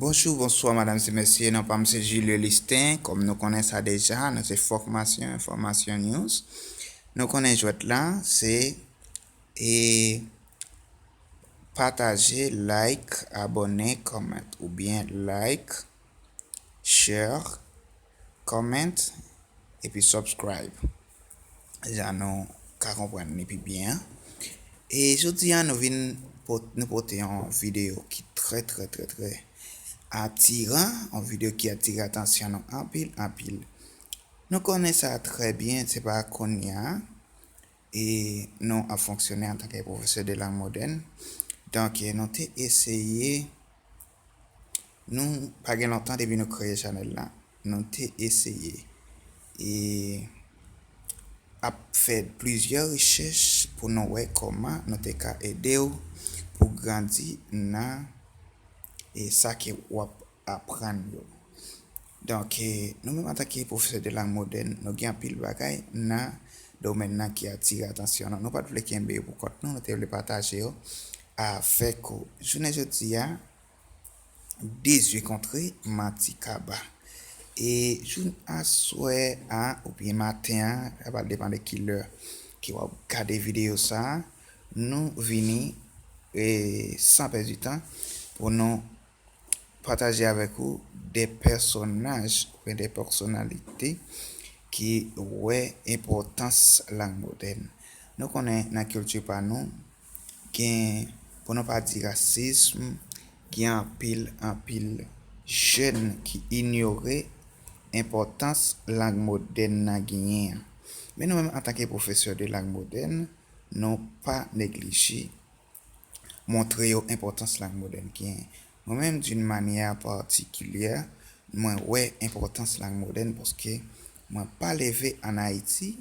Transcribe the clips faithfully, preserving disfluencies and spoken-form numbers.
Bonjou, bonswa, madanm e mesye. Non pa m se Julio Listin. Kòm nou konnen sa deja, nou se Fòmasyon, Enfòmasyon News. Nou konnen jwèt la, se e pataje, like, abòne, comment, oubyen like, share, comment, epi subscribe. Jan nou ka konprann li pi byen an. E jodi a, nou vin pot-, nou pote yon videyo ki trè, trè, trè, trè atiran, yon videyo ki atire atansyon nou anpil, anpil. Nou konnen sa trè byen, se pa kounye a, e nou ap fonksyone antanke pwofesè de lang modèn. Donk, nou te eseye, nou pa gen lontan depi nou kreye chanèl la, nou te eseye e ap fè plizyè rechèch pou nou wè kòman nou te ka ede w pou grandi nan e sa ke w ap aprann yo. Donk, e, nou menm antanke pwofesè de lang modèn, nou gen anpil bagay nan domèn nan ki atire atansyon nou. Nou pa t vle kenbe yo pou kont nou, nou te vle pataje yo avèk ou. Jounen jodi a, Dezwi kontre Mati Kaba. E jou aswè a, oubyen maten an, sa va depann de ki lè ke w ap gade videyo sa a, nou vini, e, san pèdi tan, pou nou pataje avèk ou de pèsonaj oubyen de pèsonalite ki wè enpòtans lang modèn. Nou konnen nan kilti pa nou, gen, pou nou pa di rasism, gen anpil, anpil jèn ki inyore enpòtans lang modèn nan genyen an. Men nou menm, antanke pwofesè de lang modèn, nou pa neglije montre yo enpòtans lang modèn genyen. Mwen menm, d'une manière particulière, mwen wè enpòtans lang modèn paske mwen pa leve ann Ayiti,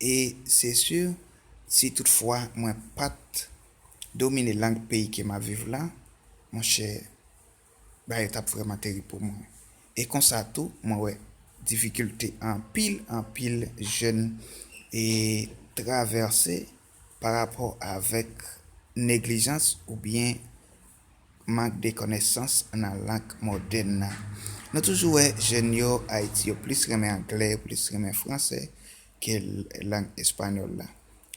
e se si, si toutfwa mwen pa t domine lang peyi ke m ap viv la, monchè, bagay yo t ap vrèman terib pou mwen. E konsa tou, mwen wè difikilte anpil, anpil jèn e travèse pa rapò avèk neglijans oubyen mank de konesans nan lang modèn nan. Nou toujou wè jèn yo Ayiti yo plis renmen anglè, yo plis renmen fransè ke l-, lang espanyòl la.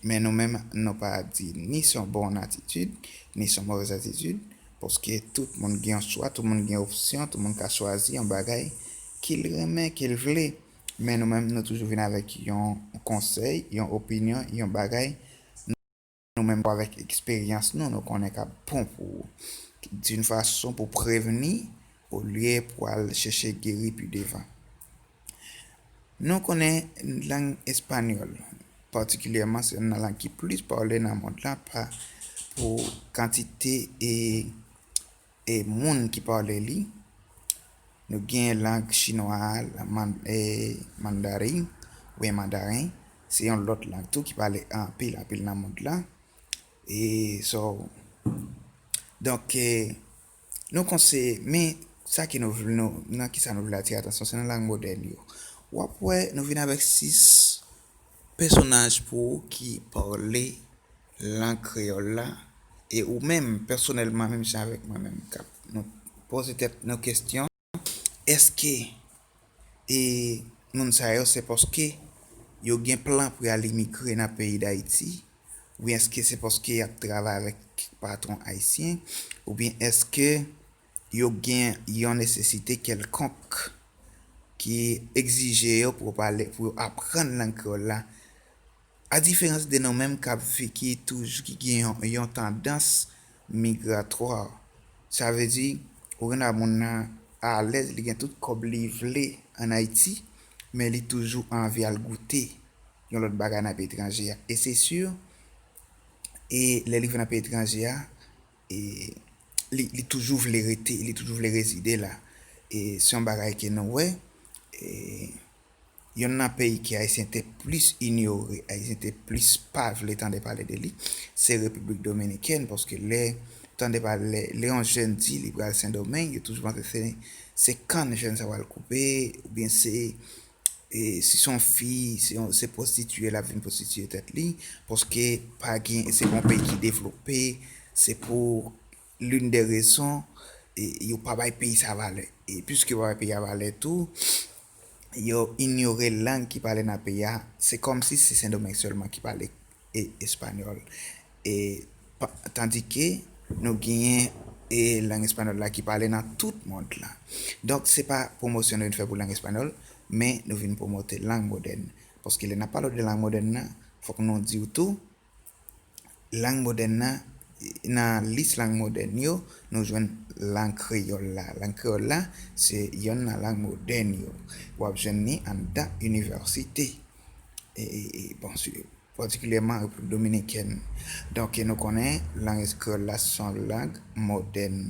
Men nou menm, nou pa di ni se yon bon atitid, ni se yon movèz atitid, paske tout moun gen yon chwa, tout moun gen opsyon, tout moun ka chwazi yon bagay ke l renmen, ke l vle. Men nou menm, nou toujou vin avèk yon konsèy, yon opinyon, yon bagay nou menm avèk eksperyans nou, nou konnen k ap bon pou ou. D'une façon pou prevni, olye pou al chèche geri pi devan. Nou konnen lang espanyòl, patikilyèman, se youn nan lang ki plis pale nan mond la pa pou kantite e, e moun ki pale li. Nou gen lang chinwa a, la man-, e, mandarin, oubyen mandaren. Se yon lòt lang tou ki pale anpil, anpil nan mond la. E, so, donk, e, nou konse, men sa ke nou vle, nou, nan kisa nou vle atire atansyon, se nan lang modèn yo. W ap wè, nou vin avèk sis pèsonaj pou ou ki pale lang kreyòl la, e ou menm, pèsonèlman, menm jan avèk mwen menm, k ap nou poze tèt nou kesyon, èske, e, moun sa yo, se paske yo gen plan pou y al imigre nan peyi Dayiti, oubyen èske se paske y ap travay avèk patwon ayisyen, oubyen èske yo gen yon nesesite kèlkonk ki egzije yo pou yo pale, pou yo aprann lang kreyòl la, a diferans de nou menm k ap vi-, ki toujou, ki gen yon, yon tandans migratwa. Sa vle di, ou gen la moun nan alèz, li gen tout kòb li vle ann Ayiti, men li toujou anvi al goute yon lòt bagay nan peyi etranje a. E se si, e lè li rive nan peyi etranje a, e li, li toujou vle rete, li toujou vle rezide la. E se yon bagay ke nou wè, e youn nan peyi ke Ayisyen te plis inyore, Ayisyen te plis pa vle tande pale de li, se Repiblik Dominikèn, paske lè tande pale, lè, lè yon jèn di li pral Sendomeng, yo toujou panse se, se kann jèn sa pral koupe, oubyen se, e, si se yon fi, se yon, se pwostitiye, l ap vin pwostitiye tèt li, paske pa gen, se pa yon peyi ki devlope, se pou l'une des raisons e, yo pa bay peyi sa valè. E piske yo pa bay peyi a valè tou, yo inyore lang ki pale nan peyi a. Se kòmsi se Sendomeng sèlman ki pale e, espanyòl. E, pa- tandike nou genyen e, lang espanyòl la ki pale nan tout mond la. Donk, se pa pwomosyon nou vin fè pou lang espanyòl, men nou vin pwomote lang modèn. Paske lè n ap pale de lang modèn nan, fòk nou di w tou, lang modèn nan, nan lis lang modèn yo, nou jwenn lang kreyòl la. Lang kreyòl la, se yonn nan lang modèn yo. W ap jwenn li anndan inivèsite. E, e, e, bon, si- patikilyèman Repiblik Dominikèn. Donk, nou konnen lang kreyòl la se yon lang modèn.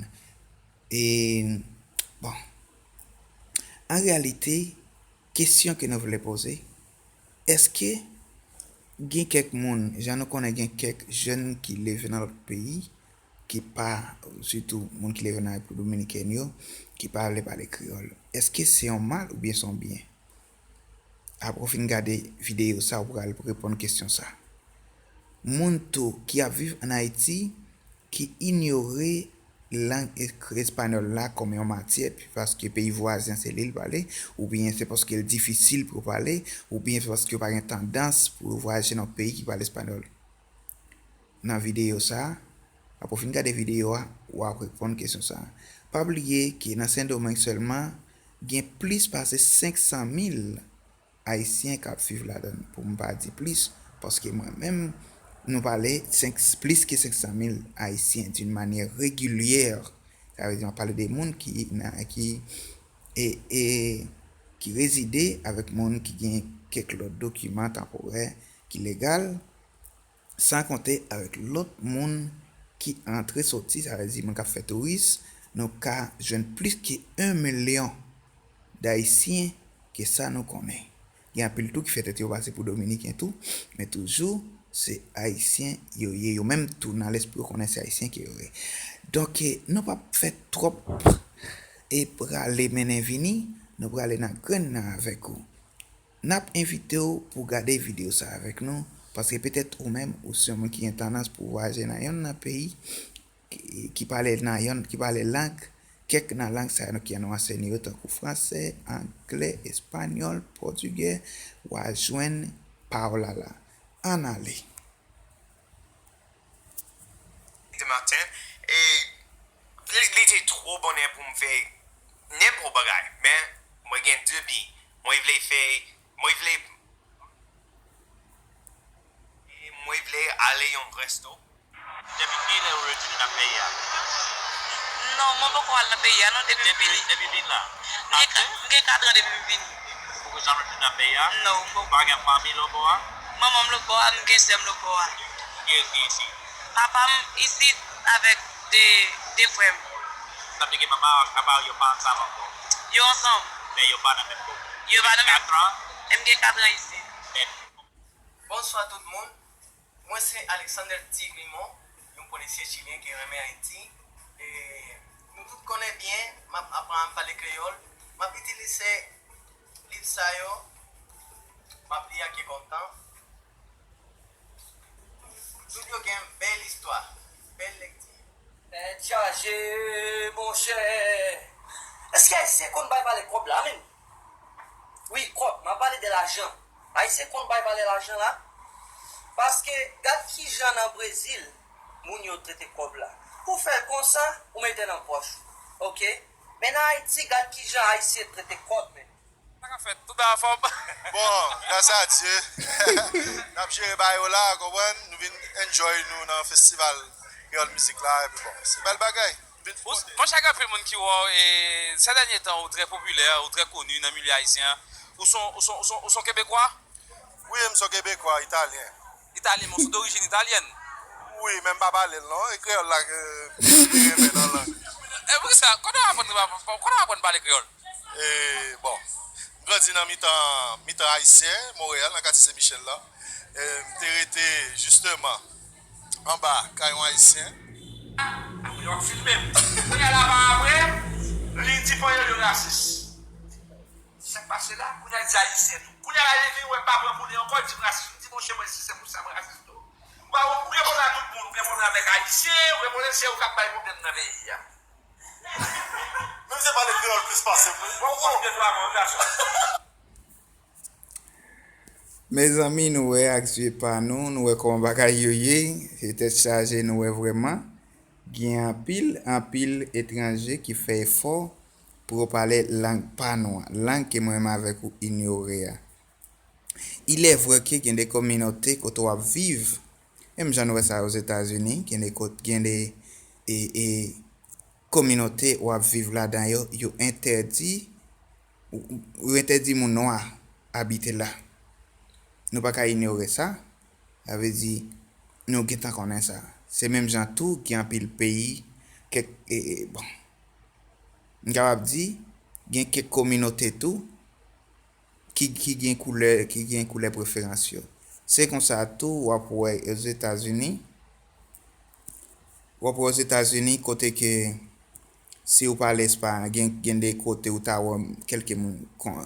E, bon, an reyalite, kesyon ke nou vle poze, èske gen kèk moun, jan nou konnen gen kèk jèn ki leve nan lòt peyi, ki pa, sitou moun ki leve nan Repiblik Dominikèn yo, ki pa vle pale kreyòl, èske se yon mal oubyen se yon byen? Apre w fin gade videyo sa, ou pral reponn kesyon sa. Moun tou ki ap viv ann Ayiti, ki inyore lang ek- espanyòl la kòm yon matyè, paske peyi vwazen se li l pale, oubyen se paske l difisil pou yo pale, oubyen se paske yo pa gen tandans pou yo vwayaje nan yon peyi ki pale espanyòl. Nan videyo sa a, apre w fin gade videyo a, w ap reponn kesyon sa a. Pa bliye ke nan Sendomeng sèlman, gen plis pase senk san mil Ayisyen k ap viv ladan l. Pou m pa di plis, paske mwen menm, nou pale senk, plis ke senk san mil Ayisyen d'une manière régulière. Sa vle di, m ap pale de moun ki nan, ki, e, e, ki rezide avèk moun ki gen kèk lòt dokiman tanporè ki legal, san konte avèk lòt moun ki antre soti, sa vle di moun k ap fè touris, nou ka jwenn plis ke yon milyon Dayisyen ke sa nou konnen. Gen anpil tou ki fè tèt yo pase pou Dominiken tou, men toujou se Ayisyen yo ye, yo menm tou nan lespri yo konnen se Ayisyen ke yo ye. Donk, eh, nou p ap fè twòp e prale mennen vini, nou prale nan grenn nan avèk ou. N ap envite w pou w gade videyo sa avèk nou, paske petèt ou menm, ou se yon moun ki gen tandans pou vwayaje nan yonn nan peyi ki, ki pale nan yonn, ki pale lang, kèk nan lang sa yo ki an nou anseye yo, tankou fransè, anglè, espanyòl, pòtigè, w a jwenn pawòl la la. Ann ale. Demen maten, e li, li te twò bonè pou m fè nenpòt bagay, men mwen gen de bi. Mwen vle fè, mwen vle, e mwen vle ale yon resto. Depi kilè ou retounen nan peyi a? Non, mwen poko al nan peyi a non, depi m vini. Depi vin la? M gen ka-, m gen katran depi m vini. Ou poko janm retounen nan peyi a? Non, m poko. Ou pa gen fanmi lòtbò a? Manman m lòtbò a, m gen sè m lòtbò a. Kiyès ki isit? Papa m isit avèk de, de frè m. Sa vle di ke manman ak papa yo pa ansanm ankò? Yo ansanm. Men yo pa nan menm komin? Yo pa nan menm. Katran? M gen katran isit. Men Bonswa tout moun. Mwen se Alexander Tigrimon, yon polisye chilyen ki renmen Ayiti. E nou tout konnen byen, m ap aprann pale kreyòl. M ap itilize liv sa yo, m ap li ak kè kontan. Tout yo gen bèl istwa, bèl lekti. Tèt chaje, monchè. Èske Ayisyen konn bay valè kòb la menm? Wi, kòb, m ap pale de lajan. Ayisyen konn bay valè lajan la. Paske, gad kijan nan Brezil, moun yo trete kòb la. Ou fè l konsa, ou mete l nan pòch ou. Oke? Men nan Ayiti, gad kijan Ayisyen trete kòb menm. Sa ka fèt, tout anfòm. Bon, gras a Dye. N ap jere bagay yo la, konprann? Nou vin enjoy nou nan festival Kreyòl Mizik la, epi bon, se bèl bagay. Ou, monchè, gen anpil moun ki wè w, e, sè dènye tan, ou trè popilè, ou trè koni nan milye ayisyen an. Ou son, ou son, ou son, ou son Kebekwa? Wi, m son Kebekwa, italyen. Italyen, men w son dorijin italyèn? Wi, men m pa pale l non, e kreyòl la ke m renmen nan lang. E poukisa, kote w aprann, kote w aprann pale kreyòl? E, bon, m grandi nan mitan, mitan ayisyen, Monreyal, nan katye Sen Michèl la. E, m te rete, jisteman, anba kay yon ayisyen. Apre w ap filme m. Kounye a la pa apre, li di panyòl yo rasis. Sa k pase la? Kounye a li di ayisyen tou. Kounye a la li vin wè m pa pran pou li ankò, li di m rasis. M di, monchè, mwen si se pou sa m rasis tou. Ou pa, ou gen pwoblèm ak tout moun, ou gen pwoblèm avèk ayisyen, ou gen pwoblèm, se ou k ap bay pwoblèm nan peyi a. Te pale kreyòl plis pase m wi. Bon, bon. Mezanmi, nou wè ak zye pa nou, nou wè kòman bagay yo ye. Se tèt chaje, nou wè vrèman. Gen anpil, anpil etranje ki fè efò pou yo pale lang pa nou an, lang ke mwen menm avèk ou inyore a. Il est vrai ke gen de kominote kote w ap viv, menm jan nou wè sa Ozetazini, gen de kot, gen de e, e, kominote w ap viv ladan yo, yo entèdi, yo entèdi moun nwa abite la. Nou pa ka inyore sa, sa vle di nou gentan konnen sa. Se menm jan tou, gen anpil peyi, kèk, e, e, bon, m kapab di, gen kèk kominote tou, ki, ki gen koulè, ki gen koulè preferans yo. Se konsa tou, w ap wè Ozetazini, w ap wè Ozetazini kote ke si w pale espanyòl, gen, gen de kote ou ta wè kèlke moun, kon,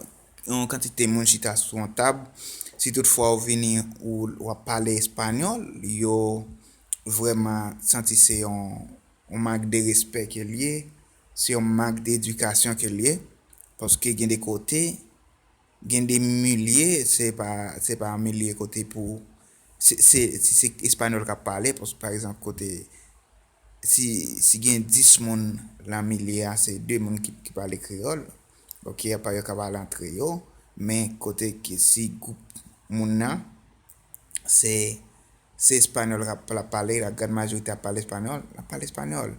yon kantite moun chita sou yon tab. Si toutfwa w vini, ou, w ap pale espanyòl, yo vrèman santi se yon, yon mank de respè ke l ye, se yon mank de edikasyon ke l ye, paske gen de kote, gen de milye, se pa, se pa yon milye kote pou, se, se, si se espanyòl k ap pale, pa, pa egzanp, kote, si, si gen dis moun nan milye a, se de moun ki, ki pale kreyòl, ok, apa yo ka pale antre yo, men kote ke si gwoup moun nan, se, se espanyòl k ap, l ap pale, la gran majorite ap pale espanyòl, l ap pale espanyòl.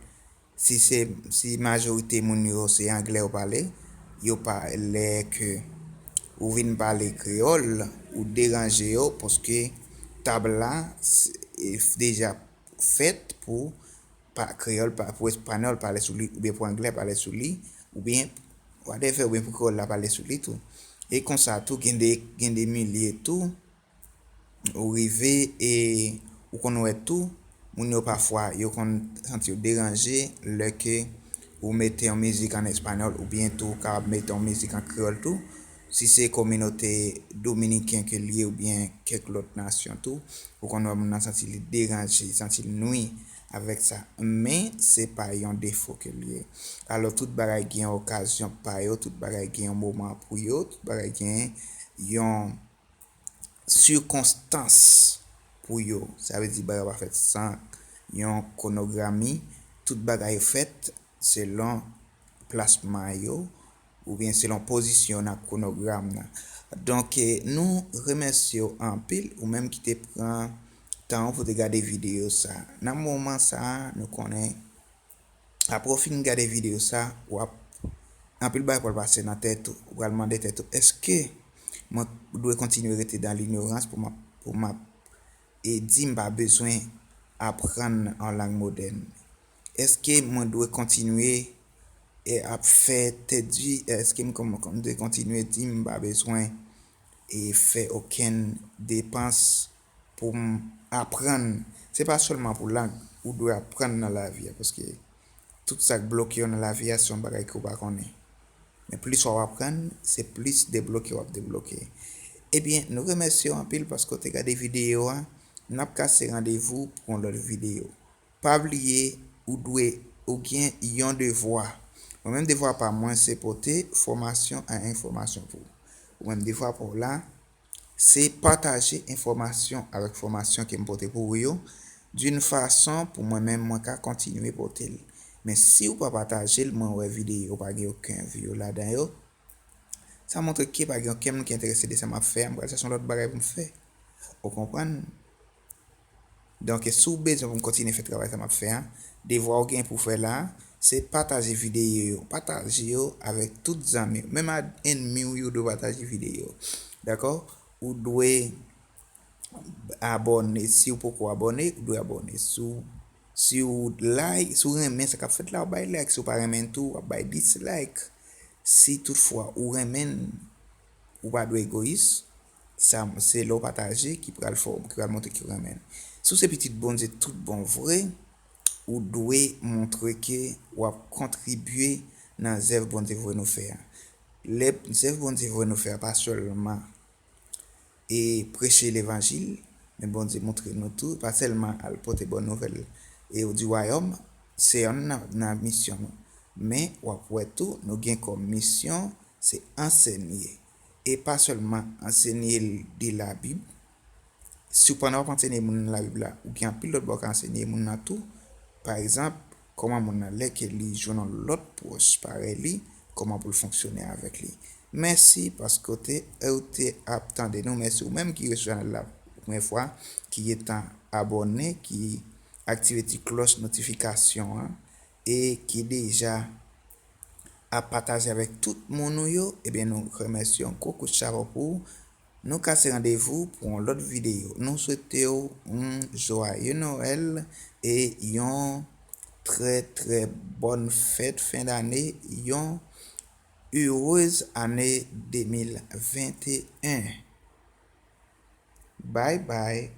Si se, si majorite moun yo se anglè yo pale, yo pa, lè ke ou vin pale kreyòl, ou deranje yo, paske tab la, s-, e, f-, deja fèt pou pa, kreyòl, pa, pou espanyòl pale sou li, oubyen pou anglè pale sou li, oubyen whatever, oubyen pou kreyòl la pale sou li tou. E konsa tou, gen de, gen de milye tou, ou rive e ou konn wè tou, moun yo pafwa, yo konn santi yo deranje lè ke ou mete yon mizik an espanyòl, oubyen tou ou kapab mete yon mizik an kreyòl tou. Si se kominote dominiken ke l ye oubyen kèk lòt nasyon tou, ou konn wè moun nan santi li deranje, santi l nwi avèk sa. Men, se pa yon defo ke l ye. Alò, tout bagay gen okazyon pa yo, tout bagay gen yon moman pou yo, tout bagay gen yon sikonstans pou yo. Sa vle di bagay pa fèt san yon kwonografi. Tout bagay fèt selon plasman yo, oubyen selon pozisyon yo nan kwonogram nan. Donk, eh, nou remèsye w anpil, ou menm ki te pran tan w pou te gade videyo sa. Nan moman sa a, nou konnen, apre w fin gade videyo sa, w ap, anpil bagay pral pase nan tèt ou. Ou pral mande tèt ou, èske mwen dwe kontinye rete dan linyorans pou m ap, pou m ap, e di m pa bezwen aprann yon lang modèn? Èske mwen dwe kontinye, e, ap fè tèt di, èske m kon-, kon-, dwe kontinye di m pa bezwen, e, fè okenn depans pou m aprann? Se pa sèlman pou lang, ou dwe aprann nan lavi a, paske tout sa k bloke w nan lavi a, se yon bagay ke w pa konnen. Men plis w ap aprann, se plis debloke w ap debloke. Ebyen, nou remèsye w anpil paske w te gade videyo a. N ap kase randevou pou yon lòt videyo. Pa bliye, ou dwe, ou gen yon devwa. Mwen menm, devwa pa mwen, se pote fòmasyon ak enfòmasyon pou ou. Ou menm, devwa pa w la, se pataje enfòmasyon avèk fòmasyon ke m pote pou ou yo, d'une façon pou mwen menm, mwen ka kontinye pote l. Men si w pa pataje l, mwen wè videyo pa gen okenn view ladan yo, sa montre ke pa gen okenn moun ki enterese de sa m ap fè a, m pral chèche yon lòt bagay pou m fè. Ou konprann? Donk, si w bezwen pou m kontinye fè travay sa m ap fè a, devwa w gen pou w fè la, se pataje videyo yo. Pataje yo avèk tout zanmi w. Menm a ènmi w yo dwe pataje videyo yo. Dakò? Ou dwe abòne. Si w poko abòne, ou dwe abòne. Si w, si w like, si w renmen sa k ap fèt la, w bay like. Si w pa renmen tou, w ap bay dislike. Si toutfwa ou renmen l, ou pa dwe egoyis. Sa, se lè w pataje ki pral fè w, ki pral montre ke w renmen l. Si w se pitit Bondye tout bon vre, ou dwe montre ke w ap kontribye nan zèv Bondye voye nou fè a. Lè zèv Bondye voye nou fè a pa sèlman e preche levanjil, men Bondye montre nou tou, pa sèlman al pote bòn nouvèl e di wayòm, se yonn nan, nan misyon nou. Men w ap wè tou, nou gen kòm misyon, se ansenye. E pa sèlman ansenye l de Labib. Sipandan w ap ansenye moun nan Labib la, ou gen anpil lòt bagay w ka ansenye moun nan tou. Pa egzanp, kòman moun nan, lè ke li jwenn yon lòt pwòch parèy li, kòman pou l fonksyone avèk li. Mèsi paske w te, ou te ap tande nou. Mèsi ou menm ki resevwa chanèl la pou premyè fwa, ki gentan abòne, ki aktive ti klòch notifikasyon an e ki deja ap pataje avèk tout moun ou yo. Ebyen, nou remèsye w, yon gwo kout chapo pou ou. Nou kase randevou pou yon lòt videyo. Nou swete w yon joyeux Noël e yon trè, trè bòn fèt fen dane, yon heureuse année de mil venteyen. Bye bye.